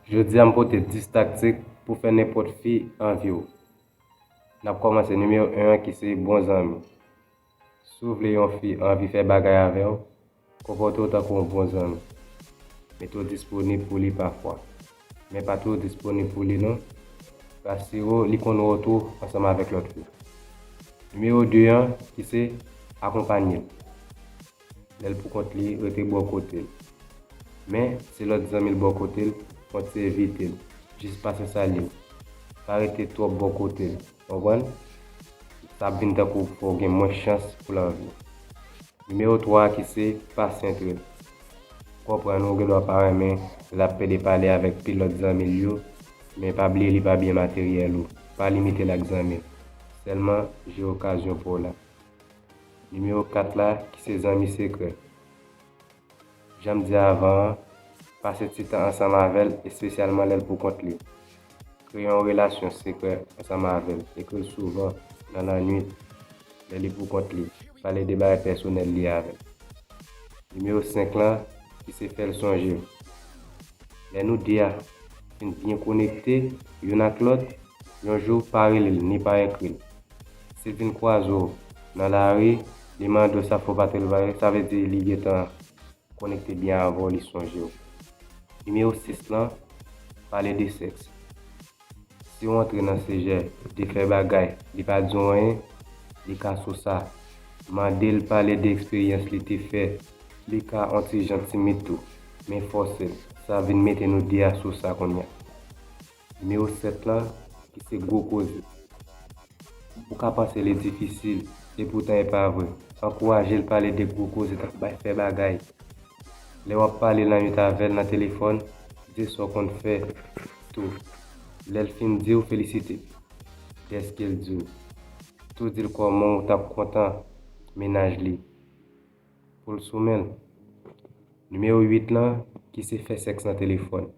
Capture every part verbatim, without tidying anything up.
Jodi a m pote dis taktik pou fè nenpòt fi anvi w. N ap kòmanse nimewo en an ki se bon zanmi. Si w vle yon fi anvi fè bagay avè w, konpòte w tankou yon bon zanmi. Mete w disponib pou li pafwa. Men pa twò disponib pou li non. Asire w li konn wòt ou ansanm avèk lòt fi. Nimewo de an ki se akonpanye l. Lè l pou kont li, rete bò kote l. Men, si lòt zanmi l bò kote l, kontinye evite l. Jis pase salye l. Pa rete twòp bò kote l. Konprann? Sa ap vin tankou fè w gen mwens chans pou l anvi. Nimewo twa a ki se pa sentre l. Konprann ou gen dwa pa renmen lè l ap pede pale avèk pil lòt zanmi l yo, men pa bliye li pa byen materyèl ou. Pa limite l ak zanmi l. Sèlman jere okazyon pa w la. Nimewo kat la ki se zanmi sekrè. Jan m di avan an, pase ti tan ansanm avè l, espesyalman lè l pou kont li. Kreye yon relasyon sekrè ansanm avè l. Ekri l souvan nan lannwit lè li pou kont li. Pale de bagay pèsonèl li avè l. Nimewo senk lan ki se fè l sonje w. Lè nou de a fin byen konekte youn ak lòt, yon jou pa rele l ni pa ekri l. Si l vin kwaze w nan lari, li mande w sa fè w pa te leve, sa vle di li gentan konekte byen avè w, li sonje w. Nimewo sis lan, pale de sèks. Si w antre nan sijè de fè bagay, li pa di w anyen, li ka sou sa. Mande l pale de eksperyans li te fè. Li ka on ti jan timid tou, men fòse l. Sa vin mete nou de a sou sa kounye a. Nimewo sèt lan, ki se gwo koze. Ou ka panse li difisil, epoutan e pa vre. Ankouraje l pale de gwo koze tankou bay fè bagay. Lè w ap pale lannwit avè l nan telefòn, di l sa w konn fè tou. Lè l fin di w, felisite l dèske l di w. Tou di l kòman w t ap kontan mennaj li pou l sou men l. Nimewo uit lan, ki se fè sèks nan telefòn.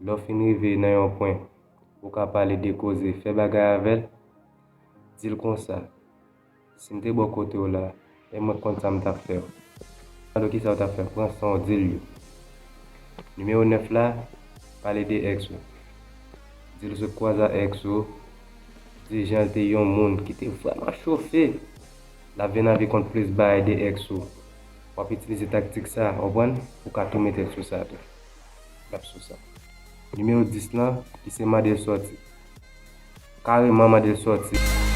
Lè w fin rive nan yon pwen, ou ka pale de koze, fè bagay avè l, di l konsa, si m te bò kote w la, e mwen konn sa m t ap fè w. Mande w kisa w t ap fè, pran san w di l yo. Nimewo nèf la, pale de èks ou. Di l sot kwaze ak èks ou, di jan l te yon moun ki te vrèman chofe. L ap vin anvi konn plis bagay de èks ou. W ap itilize taktik sa, w konprann? Ou ka tou mete l sou sa tou. L ap sou sa. Nimewo dis lan, ki se mande l sòti. Kareman mande l sòti.